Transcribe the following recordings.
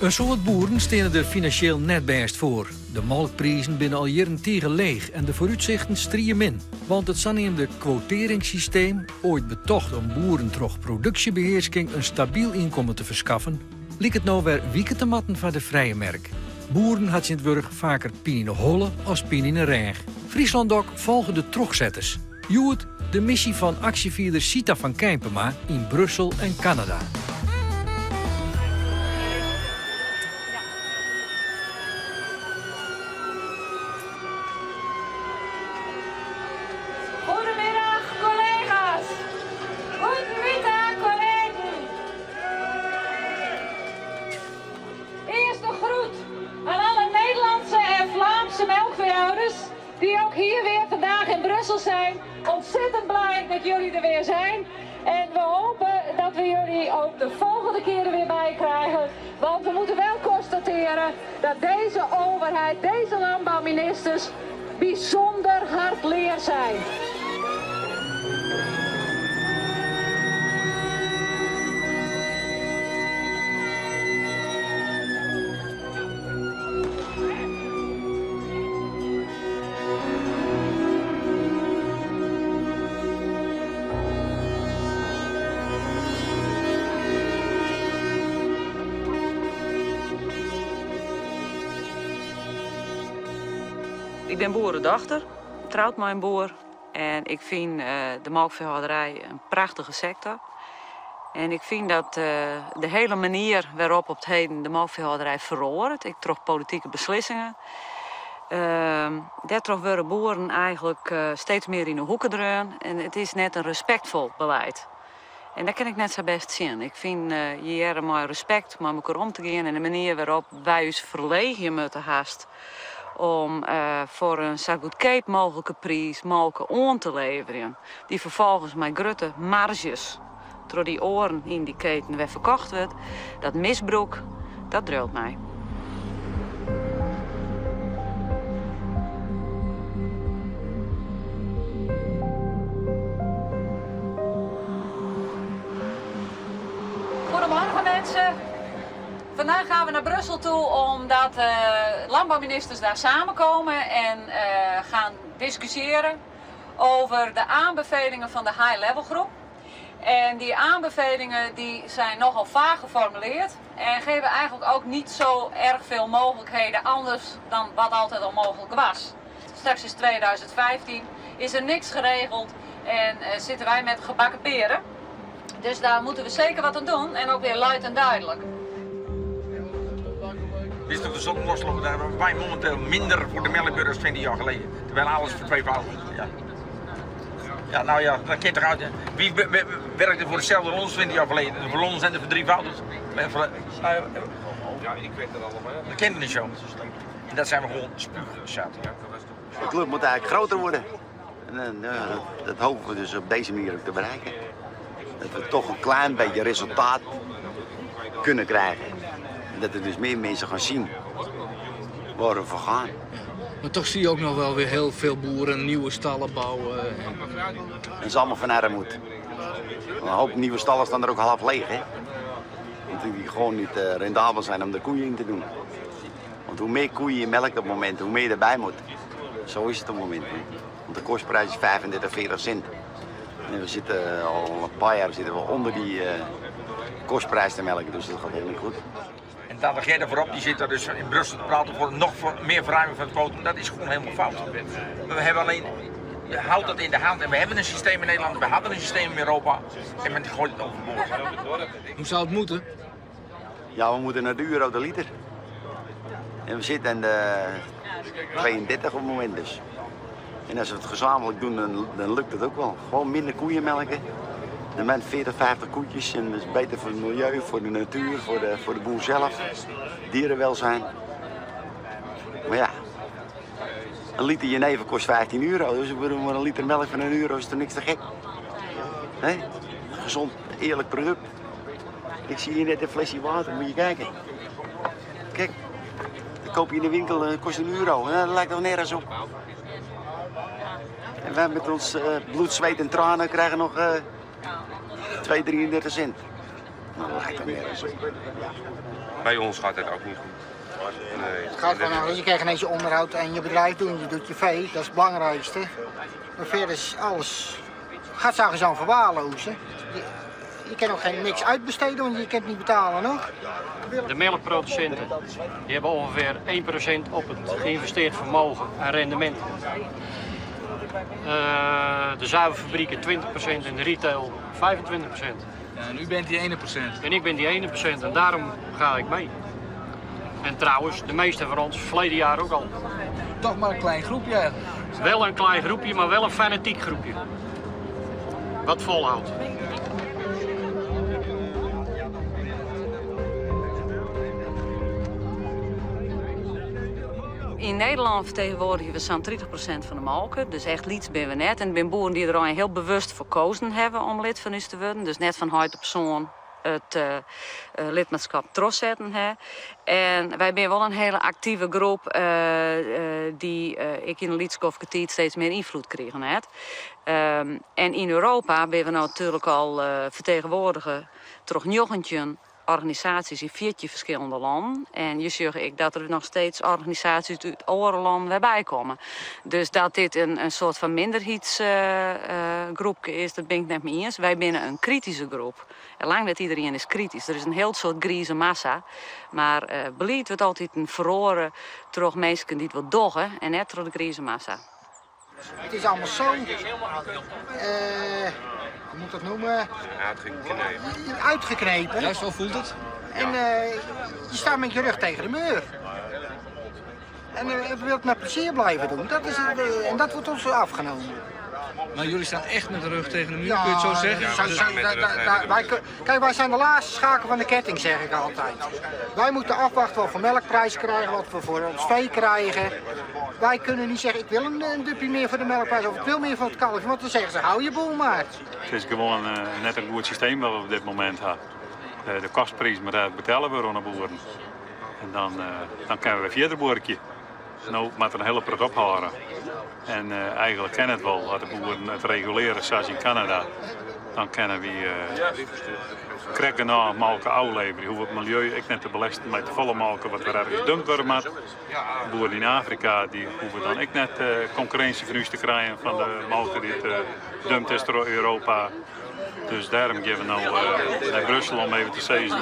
In soad boeren steane der finansjeel net bêst foar. De molkprizen binne al jierren tige leech en de foarútsichten striemin. Want it saneamde kwotearringssysteem, oait betocht om boeren troch produksjebehearsking in stabyl ynkommen te ferskaffen, liket no wer wike te moatten foar de frije merk. Boeren ha tsjintwurdich faker pine yn 'e holle as pine yn 'e rêch. Fryslân Dok folge de trochsetters. Hjoed de missy fan aksjefierder Sieta van Keimpema yn Brussel en Kanada. Goedemiddag collega's. Goedemiddag collega's. Eerst een groet aan alle Nederlandse en Vlaamse melkveehouders die ook hier weer vandaag in Brussel zijn. Ontzettend blij dat jullie er weer zijn. En we hopen dat we jullie ook de volgende keer er weer bij krijgen. Want we moeten wel constateren dat deze overheid, deze landbouwministers, bijzonder hardleers zijn. Ik bin boeredochter, troud mei in boer en ik fyn de molkfeehâlderij in prachtige sektor. En ik fyn dat de hiele manier wêrop op 't heden de molkfeehâlderij feroaret, ek troch politike beslissingen, dêrtroch wurde boeren eigenlik steeds mear yn 'e hoeke dreaun en it is net in respektfol beleid. En dêr kin ik net sa bêst tsjin. Ik fyn je hearre mei respekt mei mekoar om te gean en de manier wêrop wy ús ferleegje moatte hast om foar in sa goedkeap mooglike priis molke oan te leverjen, dy't ferfolgens mei grutte marzjes troch dy oaren yn dy keten wer ferkocht wurdt, dat misbrûk, dat driuwt my. Goedemorgen mensen. Vandaag gaan we naar Brussel toe omdat de landbouwministers daar samenkomen en gaan discussiëren over de aanbevelingen van de high level groep. En die aanbevelingen die zijn nogal vaag geformuleerd en geven eigenlijk ook niet zo erg veel mogelijkheden anders dan wat altijd al mogelijk was. Straks is 2015, is er niks geregeld en zitten wij met gebakken peren. Dus daar moeten we zeker wat aan doen en ook weer luid en duidelijk. Wist dat de zon loslopen, daar hebben wij momenteel minder voor de melkburgers 20 jaar geleden. Terwijl alles vertweevoudigd. Ja. Ja, nou ja, dat kent toch uit. Wie werkte voor hetzelfde loon 20 jaar geleden? De lonen zijn er verdrievoudigd. Ja, ik weet het allemaal. Dat kent niet zo. En dat zijn we gewoon spuugzat. De club moet eigenlijk groter worden. En dat, dat hopen we dus op deze manier ook te bereiken. Dat we toch een klein beetje resultaat kunnen krijgen. En dat er dus meer mensen gaan zien waar we voor gaan. Maar toch zie je ook nog wel weer heel veel boeren nieuwe stallen bouwen. En... Dat is allemaal van armoede. Een hoop nieuwe stallen staan er ook half leeg, hè? Omdat die gewoon niet rendabel zijn om de koeien in te doen. Want hoe meer koeien je melkt op het moment, hoe meer je erbij moet. Zo is het op het moment. Hè? Want de kostprijs is 35, 40 cent. En we zitten al een paar jaar zitten we onder die kostprijs te melken, dus dat gaat heel niet goed. En Tante Gerda voorop, die zit daar dus in Brussel te praten voor nog meer verruiming van het quotum. Dat is gewoon helemaal fout. We hebben alleen, je houdt dat in de hand en we hebben een systeem in Nederland, we hadden een systeem in Europa en men gooit het overboord. Hoe zou het moeten? Ja, we moeten naar de euro de liter. En we zitten aan de 32 op het moment dus. En als we het gezamenlijk doen, dan lukt het ook wel. Gewoon minder koeien melken. Dan zijn 40, 50 koetjes en dat is beter voor het milieu, voor de natuur, voor de boer zelf. Dierenwelzijn. Maar ja, een liter jenever kost 15 euro. Dus ik bedoel, maar een liter melk van een euro is toch niks te gek. Hè? Gezond, eerlijk product. Ik zie hier net een flesje water, moet je kijken. Kijk, dat koop je in de winkel, dat kost een euro. Nou, dat lijkt nog nergens op. En wij met ons bloed, zweet en tranen krijgen nog 2,33 cent. Maar dat lijkt er nergens op. Bij ons gaat het ook niet goed. Nee. Het gaat gewoon aan, je krijgt ineens je onderhoud en je bedrijf doen. Je doet je vee, dat is het belangrijkste. Maar verder is alles... Gaat zagen zo verwaarlozen. Je kan ook geen niks uitbesteden, want je kunt niet betalen nog. De melkproducenten die hebben ongeveer 1% op het geïnvesteerd vermogen aan rendement. De zuivelfabrieken 20% en de retail 25%. Ja, en u bent die ene procent. En ik ben die ene procent en daarom ga ik mee. En trouwens, de meeste van ons verleden jaar ook al. Toch maar een klein groepje eigenlijk. Wel een klein groepje, maar wel een fanatiek groepje. Wat volhoudt. In Nederland vertegenwoordigen we zo'n 30% van de molken. Dus echt lyts binne we net. En het binne boeren die er al heel bewust voor kozen hebben om lid van ons te worden. Dus net van huid op zoon het lidmaatschap trots zetten. Hè. En wij zijn wel een hele actieve groep die ik in de Lietskofke steeds meer invloed kregen heb. En in Europa ben we natuurlijk al vertegenwoordigen door 19 organisaties in 14 verschillende landen. En je ziet ik dat er nog steeds organisaties uit andere landen weer bij komen. Dus dat dit een soort van minderheidsgroep is, dat ben ik net mee eens. Wij zijn een kritische groep. En lang niet iedereen is kritisch. Er is een heel soort grieze massa. Maar beleid wordt altijd een verloren door mensen die het wil doggen en net door de grieze massa. Het is allemaal zo, hoe moet ik dat noemen? Uitgeknepen. Uitgeknepen. Ja, zo voelt het. En je staat met je rug tegen de muur. En we willen het met plezier blijven doen. Dat is het, en dat wordt ons afgenomen. Maar jullie staan echt met de rug tegen de muur, kun je het zo zeggen? Ja, we staan met de rug tegen de muur. Kijk, wij zijn de laatste schakel van de ketting, zeg ik altijd. Wij moeten afwachten wat we voor melkprijs krijgen, wat we voor ons vee krijgen. Wij kunnen niet zeggen, ik wil een duppie meer voor de melkprijs of ik wil meer voor het kalfje, want dan zeggen ze, hou je boel maar. Het is gewoon net een goed systeem wat we op dit moment hebben. De kostprijs moet eigenlijk betalen we aan de boeren. En dan kunnen we verder boertje. Nou, moet er een hele pret ophouden. En eigenlijk ken het wel, dat de boeren het reguleren zoals in Canada. Dan kunnen we krijgen na melk afleveren. Hoeven het milieu ik net te belasten met de volle melk wat er ergens dumpt worden moet. De boeren in Afrika die hoeven dan ik net concurrentie van u te krijgen van de melk die het dumpt is door Europa. Dus daarom gaan we nou naar Brussel om even te zien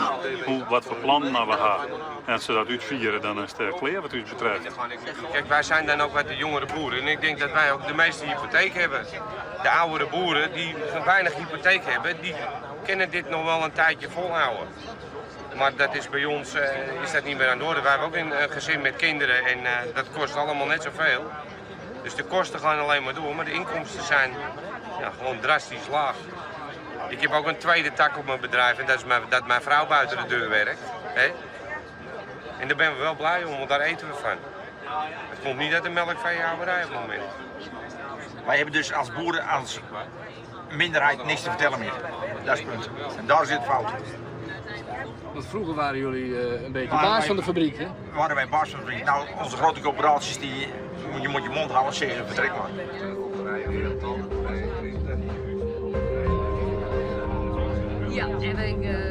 wat voor plannen nou we hebben. En als ze dat uitvieren, dan is het klaar wat u betreft. Kijk, wij zijn dan ook wat de jongere boeren. En ik denk dat wij ook de meeste hypotheek hebben. De oudere boeren die weinig hypotheek hebben, die kunnen dit nog wel een tijdje volhouden. Maar dat is bij ons is dat niet meer aan de orde. Wij hebben ook een gezin met kinderen en dat kost allemaal net zoveel. Dus de kosten gaan alleen maar door, maar de inkomsten zijn gewoon drastisch laag. Ik heb ook een tweede tak op mijn bedrijf en dat is dat mijn vrouw buiten de deur werkt. Hè? En daar ben we wel blij om, want daar eten we van. Het komt niet uit de melkveehouderij op het moment. Wij hebben dus als boeren, als minderheid niks te vertellen meer. Dat is het punt. En daar zit het fout. Want vroeger waren jullie een beetje baas van de fabriek, hè? Waren wij baas van de fabriek. Nou, onze grote corporaties, die, je moet je mond houden en zeggen, vertrek maar. Ja, en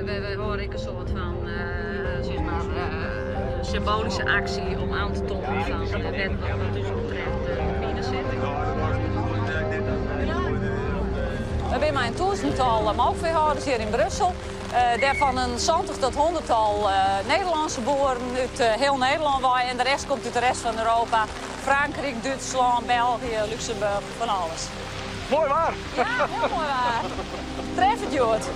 wij horen ik een soort van symbolische actie om aan te tonen van de wet wat dus betreft de binnenzit. We zijn maar een duizendtal melkveehouders hier in Brussel. Daarvan een 70 tot 100-tal Nederlandse boeren uit heel Nederland wij en de rest komt uit de rest van Europa. Frankrijk, Duitsland, België, Luxemburg, van alles. Mooi waar! Ja, heel mooi waar. Tref het, Jood.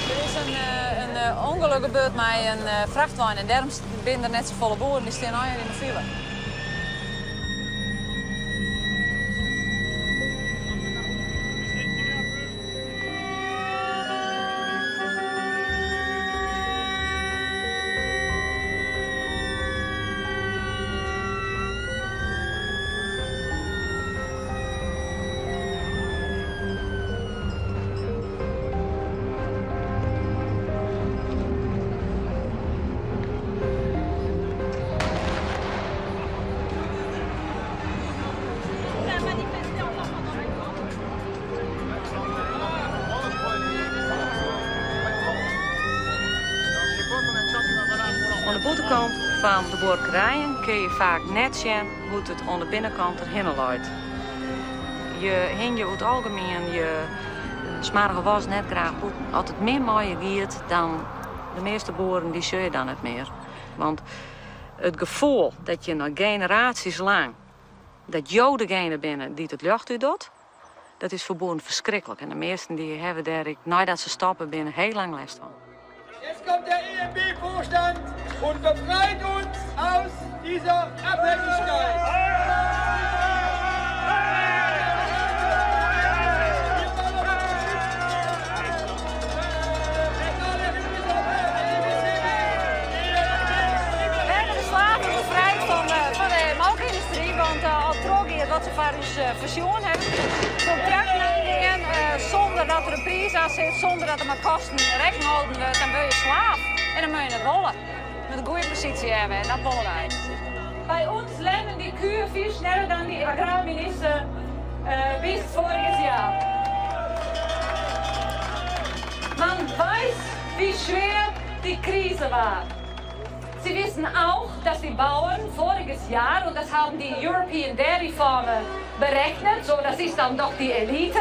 Er is een ongeluk gebeurd met een vrachtwagen en daarom zijn er net zo volle boeren die staan al in de file. de bûtenkant fan de buorkerijen kinne je faak net sjen hoe't it oan de binnenkant derhinne leit. Je hingje oer it algemien je smoarge was net graach bûten. As it min mei je giet, dan de measte boeren dy sjogge je dan net mear. Want it gefoel dat je nei generaasjes lang dat jo degene binne dy't it ljocht útdocht, dat is foar boeren ferskriklik. En de measten dy hawwe dêr ek neidat se stoppe binne heel lang lêst fan. Jetzt kommt der EMB-Vorstand und befreit uns aus dieser Abhängigkeit. We hawwe de slaven befrijd fan de molkyndustry, want as trochgiet wat se foar ús foarsjoen hawwe, kontrakten oangean sûnder dat der in priis oan sit, sûnder dat der mei kosten rekken holden wurdt, dan wurde je slaaf. En dan moatte je net wolle. Je moatte in goede posysje hawwe en dat wolle wy. Bei uns lernen die Kühe viel schneller dan die Agrarminister wist voriges Jahr. Man weiß, wie schwer die Krise war. Sie wissen auch, dass die Bauern voriges Jahr, und das haben die European Dairy Farmer berechnet, so das ist dann doch die Elite,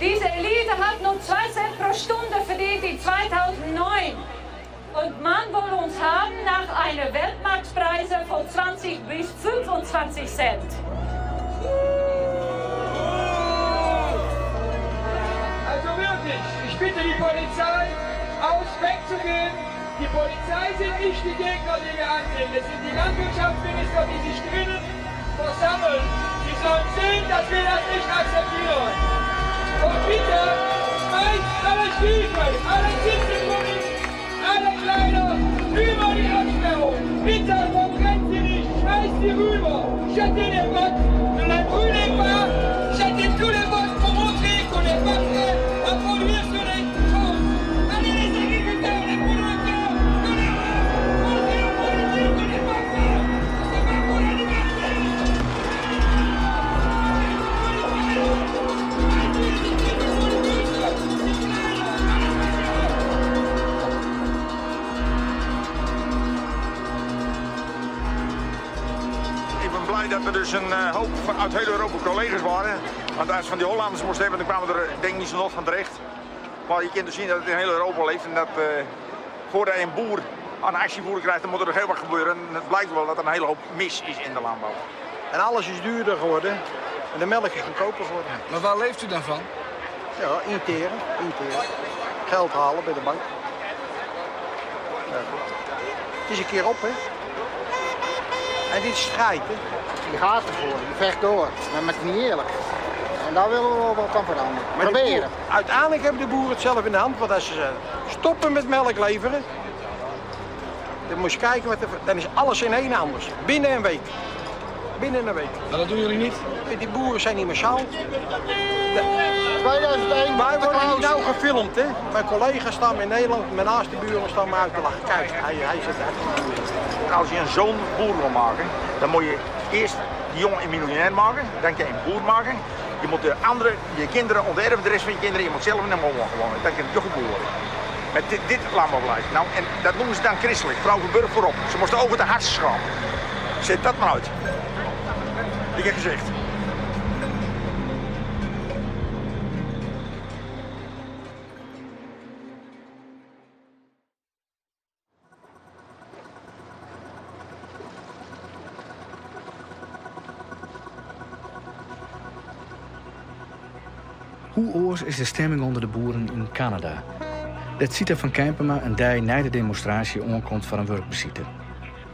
diese Elite hat nur 2 Cent pro Stunde verdient in 2009. Und man will uns haben nach einer Weltmarktpreise von 20 bis 25 Cent. Also wirklich, ich bitte die Polizei, aus wegzugehen. Die Polizei sind nicht die Gegner, die wir ansehen. Es sind die Landwirtschaftsminister, die sich drinnen versammeln. Sie sollen sehen, dass wir das nicht akzeptieren. Und bitte schmeißt alle Stiefel, alle Zitzengummis, alle Kleider über die Absperrung. Bitte verbrennt sie nicht, schmeißt sie rüber. Jetez les bottes, ne les brûlez pas. Jetez tous les bottes pour montrer qu'on n'est pas prêt à produire sur les choses. Allez les agriculteurs, les producteurs, coléreux, montrez aux politiques qu'on n'est pas prêt. On se bat pour la liberté. Ik ben blij dat er dus een hoop uit heel Europa collega's waren. Want als van die Hollanders moesten hebben, dan kwamen er denk ik niet zo nog van terecht. Maar je kunt dus zien dat het in heel Europa leeft en dat voordat je een boer aan actievoeren krijgt, dan moet er nog heel wat gebeuren. En het blijkt wel dat er een hele hoop mis is in de landbouw. En alles is duurder geworden en de melk is goedkoper geworden. Maar waar leeft u dan van? Ja, interen, interen. Geld halen bij de bank. Ja, goed. Het is een keer op, hè. En dit is strijd, hè. Je gaat ervoor, je vecht door. Maar het is niet eerlijk. En daar willen we wel wat aan veranderen. Maar de Proberen. boer, uiteindelijk hebben de boeren het zelf in de hand. Want als ze stoppen met melk leveren, dan moet je kijken, wat er, dan is alles in één anders. Binnen een week. Binnen een week. Maar dat doen jullie niet? Nee, die boeren zijn niet massaal. 2001, wij worden hier nou gefilmd, hè. Mijn collega's staan me in Nederland, mijn naaste buren staan me uit te lachen. Kijk, hij zit uit. Als je een zoon boer wil maken, dan moet je eerst die jongen een miljonair maken, dan kan je een boer maken. Je moet de andere, je kinderen onterven, de rest van je kinderen, je moet zelf in een woon wonen. Dan kun je toch een boer worden. Met dit landbouwbeleid. Nou, en dat noemen ze dan christelijk. Vrouw Verburg voorop. Ze moesten over de hartjes gaan. Zet dat maar uit. Ik heb gezegd. Hoe oars is de stemming onder de boeren in Kanada? Dat Sieta van Keimpema in dei nei de demonstraasje oankomt foar in wurkbesite.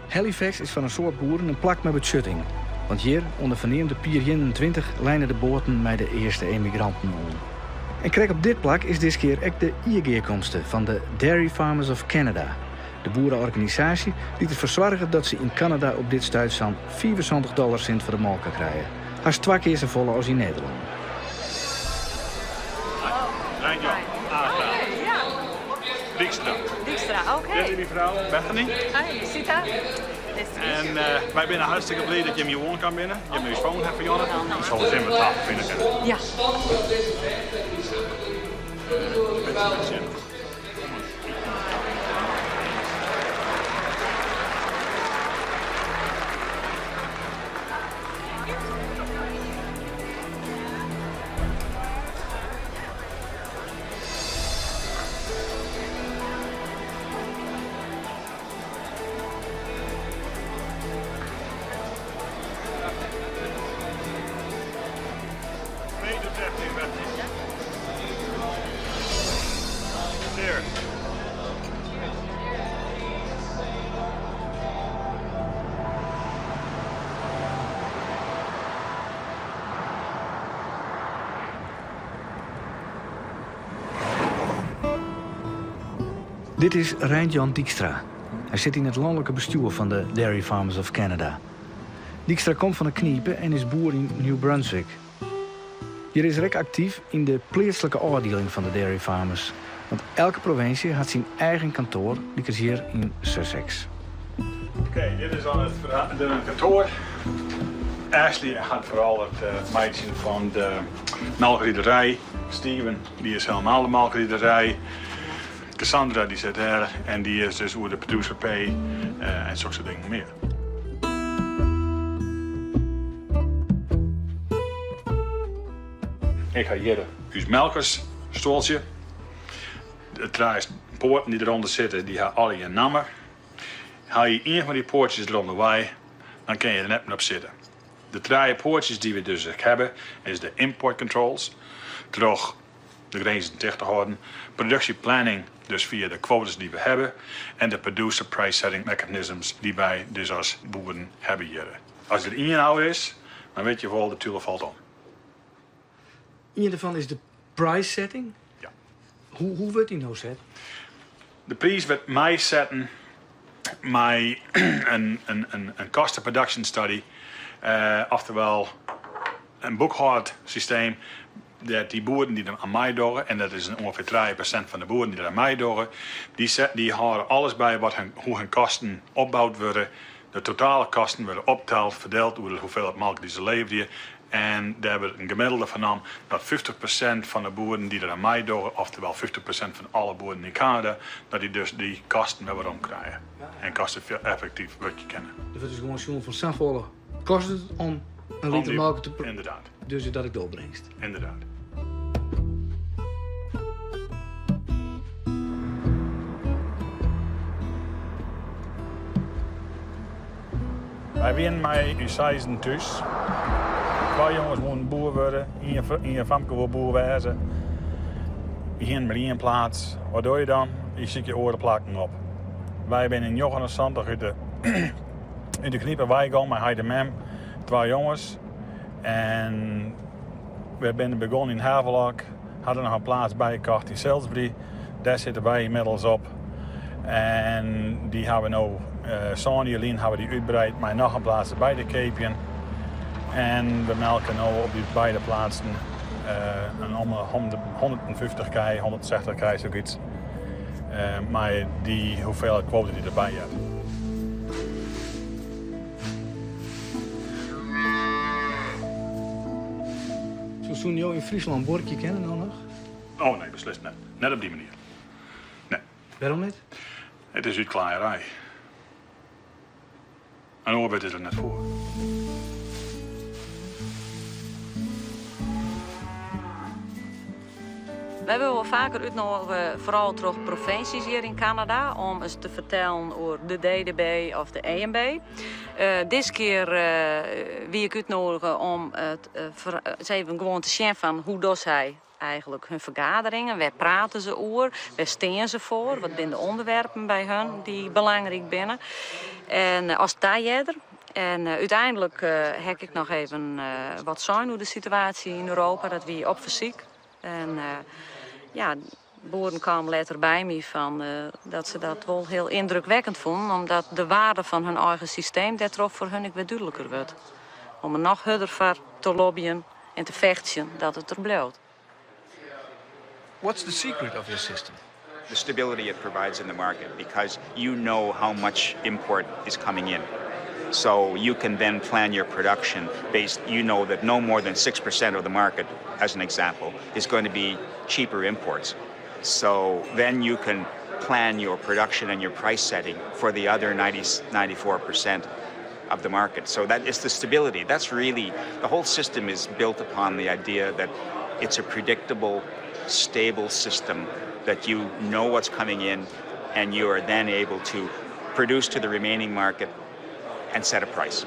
Halifax is foar in soad boeren in plak mei betsjutting. Want hjir, oan de ferneamde Pier 21, leine de boaten mei de earste emigranten oan. En krekt op dit plak is diskear ek de jiergearkomste fan de Dairy Farmers of Canada, de boere-organisaasje dy't derfoar soarget dat se yn Kanada op dit stuit sa'n 75 dollarsint foar de molke krije, hast twa kear safolle as yn Nederlân. Dijkstra. Dijkstra, oké. Dit is myn frou Bethany. Hi, Sita. En wy binne hartstikke bliid dat jimme hjir oankaam binne. Jimme ús phone hawwe ferjonnen. Ik sil ris even wat tafel fine kinne. Ja. Dit is Reint-Jan Dykstra. Hy sit yn it lanlike bestjoer fan de Dairy Farmers of Canada. Dykstra komt fan 'e Knipe en is boer yn New Brunswick. Hjir is er ek aktyf yn de pleatslike ôfdieling fan de Dairy Farmers, want elke provinsje hat syn eigen kantoar, lykas hjir yn Sussex. Oké, dit is dan it kantoar. Ashley hat foaral it meitsjen fan de melkriderij. Steven, dy is helemaal de melkriderij. Cassandra dy sit dêr en dy is dus oer de producer pay en sokke dingen mear. Ik ha hjir ús melkersstuoltsje. De trije poaten dy't derûnder sitte, dy ha allegear in namme. Haal je ien fan dy poatsjes derûnder wei, dan kinne je der net mear op sitte. De trije poatsjes dy't we dus ek hawwe, is de import controls, troch de grinzen ticht te hâlden, produksjeplanning, dus fia de kwotas dy't we hawwe, en de producer price setting mechanisms dy't wy dus as boeren hawwe hjirre. As der ien ôf is, dan wit je wol, de tule falt om. Ien derfan is de price setting? Ja. Hoe wurdt dy no set? De priis wurdt meisetten mei in cost of production study, oftewol in boekhâldsysteem dêr't dy boeren dy't der oan meidogge, en dat is ûngefear 3% fan de boeren dy't der oan meidogge, dy hâlde alles by wat hun, hoe hun kosten opboud wurde. De totale kosten wurde opteld, ferdield oer de hoeveelheid molke dy't se leverje. En dêr wurdt in gemiddelde fan naam dat 50% fan de boeren dy't der oan meidogge, oftewol 50% fan alle boeren yn Kanada, dat dy dus dy kosten wer werom krije en koste-effektyf wurkje kinne. Der wurdt dus gewoan sjoen fan safolle kostet it om in liter molke te Inderdaad. Dus dat ik de opbringst. Inderdaad. Wy wienen mei ús seizen thús. Twa jonges woenen boer wurde, ien famke woe boer wêze. Wy hienen mar ien plaats. Wat doch je dan? Je sykje oare plakken op. Wy binne yn 79 út de, út de Knipe weigien mei heit en mem, twa jonges. En wy binne begûn yn Havelock, hadden noch in plaats bykocht yn Salisbury. Dêr sitte wy ynmiddels op. En dy hawwe no sân jier lyn hawwe dy útbreid mei noch in plaats derby te keapjen. En we melke no op dy beide plaatsen in om de 150 kij, 160 kij, sokyts. Mei dy hoeveelheid kwote dy't derby heart. Soe soenen jo yn Fryslân buorkje kinne no noch? Oh nee, beslist net. Net op dy manier. Nee. Wêrom net? It is útklaaierij. In oar wurd is der net foar. Wy wurde wol faker útnûge, foaral troch provinsjes hjir yn Kanada, om ris te fertellen oer de DDB of de EMB. Dizze kear wie ik útnûge om ris even gewoan te sjen fan hoe dogge sy eigentlik hun fergaderingen, wêr prate se oer, wêr stean se foar, wat binne de ûnderwerpen by hun dy't belangryk binne. En as tahearder. En úteinlik ha ik noch even wat sein oer de situaasje yn Europa, dat wie op fersyk. En ja, boeren kamen letter by my fan dat se dat wol hiel yndrukwekkend fûnen, omdat de waarde fan hun eigen systeem dêrtroch foar hun ek wer dúdliker wurdt. Om der noch hurder foar te lobbyen en te fechtsjen dat it der bliuwt. What's the secret of your system? The stability it provides in the market because you know how much import is coming in. So you can then plan your production based, you know that no more than 6% of the market, as an example, is going to be cheaper imports. So then you can plan your production and your price setting for the other 90, 94% of the market. So that is the stability. That's really, the whole system is built upon the idea that it's a predictable, stable system that you know what's coming in and you are then able to produce to the remaining market and set a price.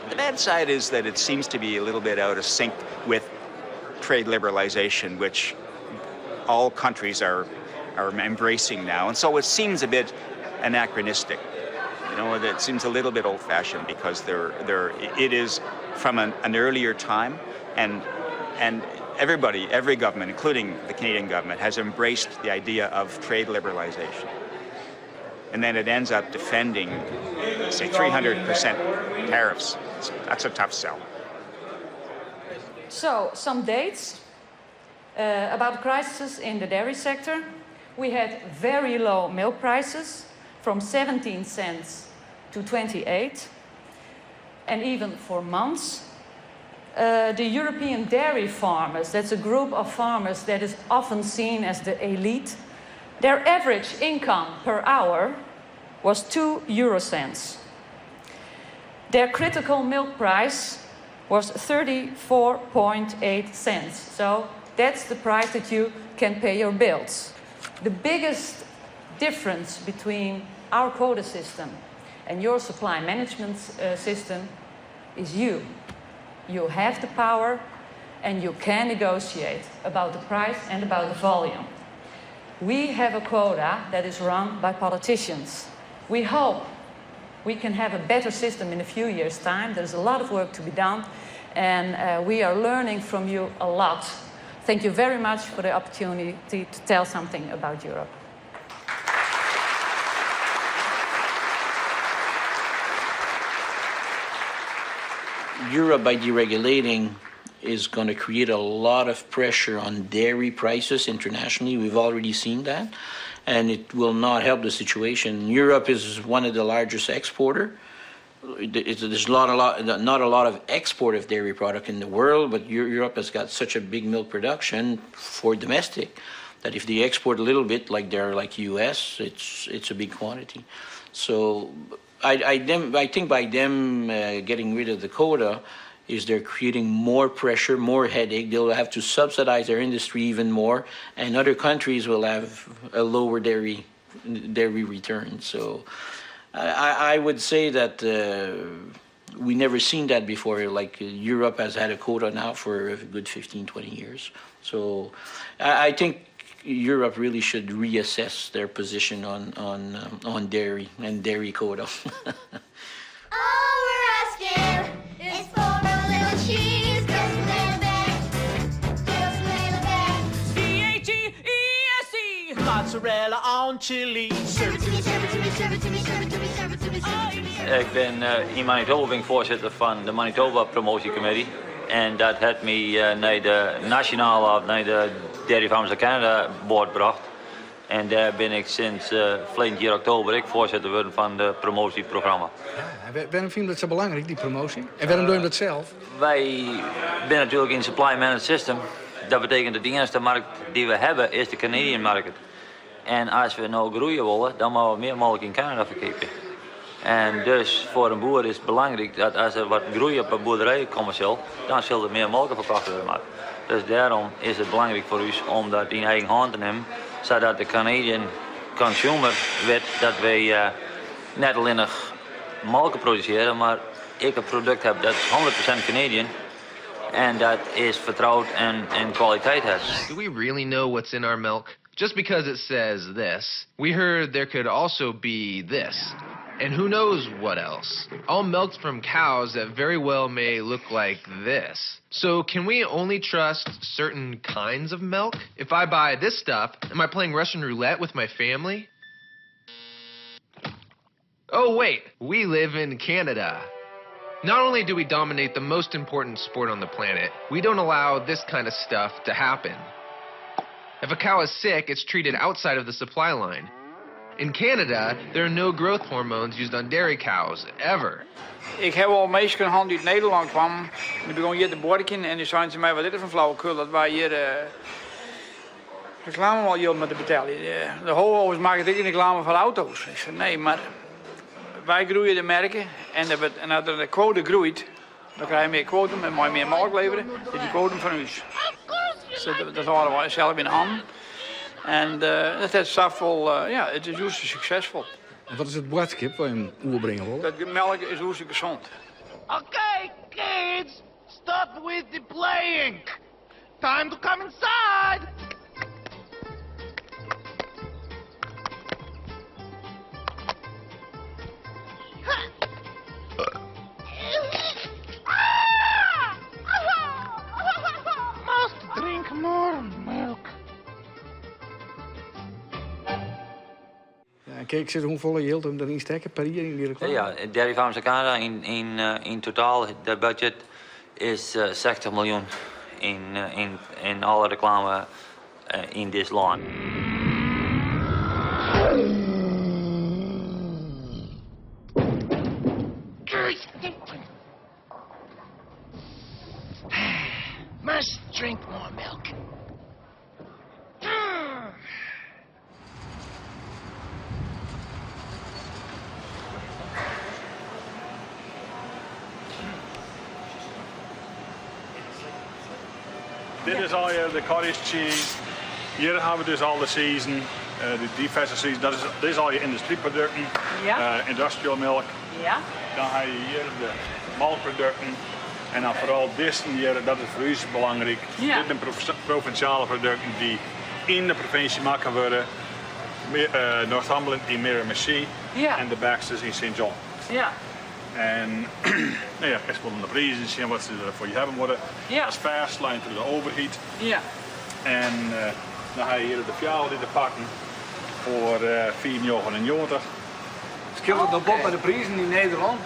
The bad side is that it seems to be a little bit out of sync with trade liberalization, which all countries are, are embracing now. And so it seems a bit anachronistic. You know, it seems a little bit old-fashioned because they're, they're, it is from an, an earlier time, and, and Everybody, every government, including the Canadian government, has embraced the idea of trade liberalization. And then it ends up defending, say, 300% tariffs. That's a tough sell. So, some dates uh, about crisis in the dairy sector. We had very low milk prices from 17 cents to 28, and even for months. Uh, the European dairy farmers, that's a group of farmers that is often seen as the elite, their average income per hour was 2 euro cents. Their critical milk price was 34.8 cents. So that's the price that you can pay your bills. The biggest difference between our quota system and your supply management uh, system is you. You have the power and you can negotiate about the price and about the volume. We have a quota that is run by politicians. We hope we can have a better system in a few years' time. There's a lot of work to be done, and uh, we are learning from you a lot. Thank you very much for the opportunity to tell something about Europe. Europe, by deregulating, is going to create a lot of pressure on dairy prices internationally. We've already seen that, and it will not help the situation. Europe is one of the largest exporter. There's not a lot, not a lot of export of dairy product in the world, but Europe has got such a big milk production for domestic that if they export a little bit, like they're like U.S., it's it's a big quantity. So I I, them, I think by them uh, getting rid of the quota, is they're creating more pressure, more headache. They'll have to subsidize their industry even more, and other countries will have a lower dairy dairy return. So I, I would say that uh, we never seen that before. Like Europe has had a quota now for a good 15, 20 years. So I, I think Europe really should reassess their position on on um, on dairy and dairy quota. All we're asking is for a little cheese, just a little bit, just a little bit. C-H-E-E-S-E Mozzarella on chili. Serve it to me, serve it to me, serve it to me, serve it to me, serve it to me, serve it to me. Ik ben uh, in Manitoba ben ik voorzitter van de Manitoba Promotiecommittee. En dat heeft mij uh, naar de nationale, naar de Dairy Farmers of Canada board gebracht. En daar ben ik sinds uh, verleden jaar oktober ik voorzitter geworden van de promotieprogramma. Ja, waarom vind je dat zo belangrijk, die promotie? En waarom doe je dat zelf? Wij zijn natuurlijk in supply managed system. Dat betekent dat de enige markt die we hebben is de Canadian market. En als we nou groeien willen, dan moeten we meer mogelijk in Canada verkopen. En dus voor een boer is het belangrijk dat als er wat groei op een boerderij komen zal, dan zal er meer melk verkocht worden. Dus daarom is het belangrijk voor ons om dat in eigen hand te nemen, zodat de Canadian consumer weet dat wij uh, net alleen nog melk produceren, maar ik een product heb dat 100% Canadian en dat is vertrouwd en, en kwaliteit heeft. Do we really know what's in our milk? Just because it says this, we heard there could also be this. And who knows what else. All milked from cows that very well may look like this. So can we only trust certain kinds of milk? If I buy this stuff, am I playing Russian roulette with my family? Oh wait, we live in Canada. Not only do we dominate the most important sport on the planet, we don't allow this kind of stuff to happen. If a cow is sick, it's treated outside of the supply line. In Canada, there are no growth hormones used on dairy cows, ever. Ik heb al mensen gehad die uit Nederland kwamen. Die begonnen hier te borken en die zeiden ze mij, wat dit is van flauwekul, dat wij hier uh, reclame al hier moeten betalen. De, de Hoovers maken ik reclame voor auto's. Ik zei, nee, maar wij groeien de merken en, de, en als de quote groeit, dan krijg je meer quotum en mag je meer melk leveren. Dus die quotum van u. Dus dat, dat houden wij zelf in de hand. En uh, dat is vol, uh, ja, het is juist succesvol. En wat is het boodschap waar je hem oerbrengen wil? Dat melk is hartstikke gezond. Okay, kids, stop with the playing. Time to come inside. Must drink Milk. Ja, en kin ik sizze hoefolle jild him deryn stekke per jier yn dy reklame? Ja, Dairy Farmers of Canada yn totaal, de budget is 60 miljoen yn alle reklame yn dit lân. Must drink more milk. Dit is allegear de cottage cheese. Hjir hawwe we dus al de tsizen, de diverse tsizen. Dat is, dit is allegear yndustryprodukten, industrial milk. Dan ha je hjir de molkprodukten en dan foaral dizze hjir, dat is foar ús belangryk. Dit binne provinsjale produkten dy't yn de provinsje makke wurde. Northumberland yn Miramichi en de Baxters yn Saint John. En no ja, kinst wol oan de prizen sjen wat se derfoar je hawwe moatte. Dat is fêstlein troch de overheid. En dan ha je hjir de fjaal dy't te pakken foar 5,99. Skeelt it noch bot mei de prizen yn Nederlân?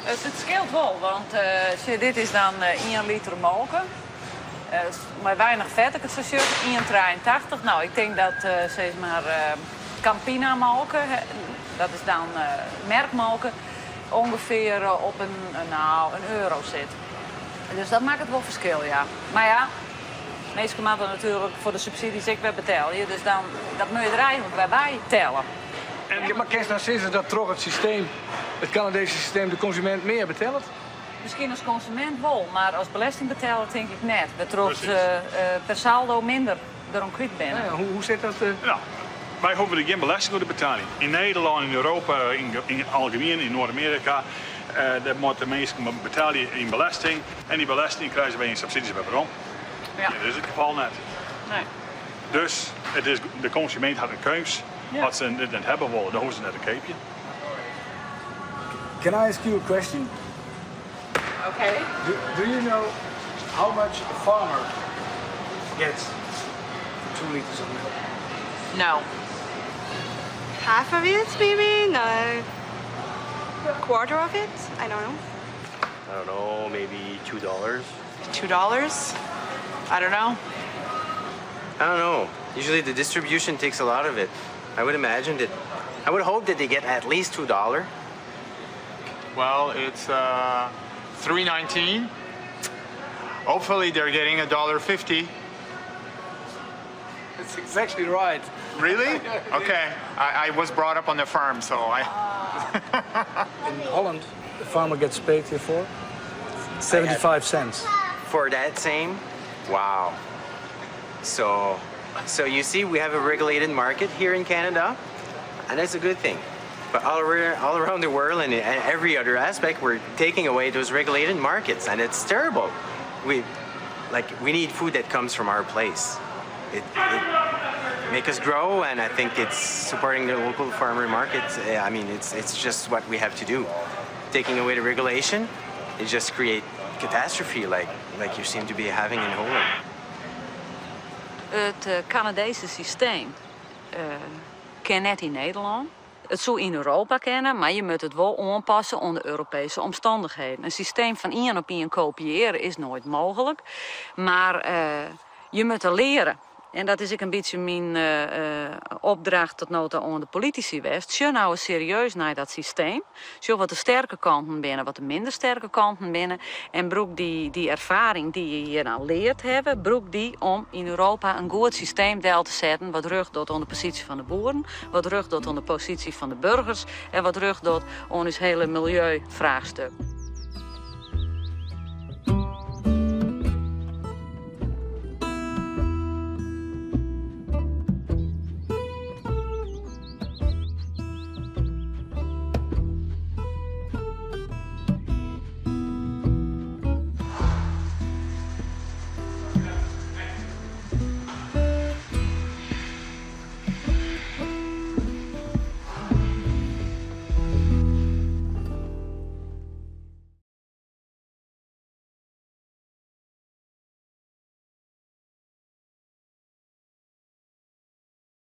It skeelt wol, want sjoch, dit is dan ien liter molke. Mei weinich fet, ik it sa sjoch, 1,83. No, ik tink dat sis mar Campina molke, dat is dan merkmolke, ûngefear op in, no, in euro sit. Dus dat makket wol ferskil, ja. Mar ja, minsken moatte natuerlik foar de subsidies ek wer betelje, dus dan, dat moat je der eigenlik wer by telle. Mar kinst dan sizze dat troch it systeem, it Kanadeeske systeem, de konsumint mear betellet? Miskien as konsumint wol, mar as belestingbeteller tink ik net, wêrtroch't se per saldo minder deroan kwyt binne. Hoe sit dat? No, wy hoege der gjin belesting oer te beteljen. Yn Nederlân, yn Europa, yn algemien, yn Noard-Amearika, dêr moatte minsken betelje yn belesting en dy belesting krije se by yn subsydzjes wer werom. Dat is it gefal net. Dus it is, de konsumint hat in keus. As se dit net hawwe wolle, dan hoege se net te keapjen. Can I ask you a question? Okay. Do you know how much a farmer gets for 2 liters of milk? No. Half of it, maybe? No. Quarter of it? I don't know. I don't know, maybe $2. $2? I don't know. I don't know. Usually the distribution takes a lot of it. I would imagine that. I would hope that they get at least $2. Well, it's 3.19. Hopefully they're getting $1.50. That's exactly right. Really? Okay. I was brought up on the farm, so I. In Holland, the farmer gets paid here for 75 cents. For that same? Wow. So you see, we have a regulated market here in Canada, and that's a good thing. But all around the world and in every other aspect, we're taking away those regulated markets, and it's terrible. We, like, we need food that comes from our place. It make us grow, and I think it's supporting the local farmer markets. I mean, it's just what we have to do. Taking away the regulation, it just create catastrophe like you seem to be having in Holland. It Kanadese systeem kin net yn Nederlân. It soe yn Europa kinne, mar je moatte it wol oanpasse oan de Europeeske omstannichheden. In systeem fan ien op ien kopiearje is noait mooglik, mar je moatte leare. En dat is ek in bytsje myn opdracht tot no ta oan de politisy west. Sjoch no ris serieus nei dat systeem. Sjoch wat de sterke kanten binne, wat de minder sterke kanten binne. En brûk dy erfaring dy't je hjir dan leard hawwe, brûk dy om yn Europa in goed systeem del te setten wat rjocht docht oan de posysje fan de boeren, wat rjocht docht oan de posysje fan de burgers en wat rjocht docht oan ús hiele miljeufraachstuk.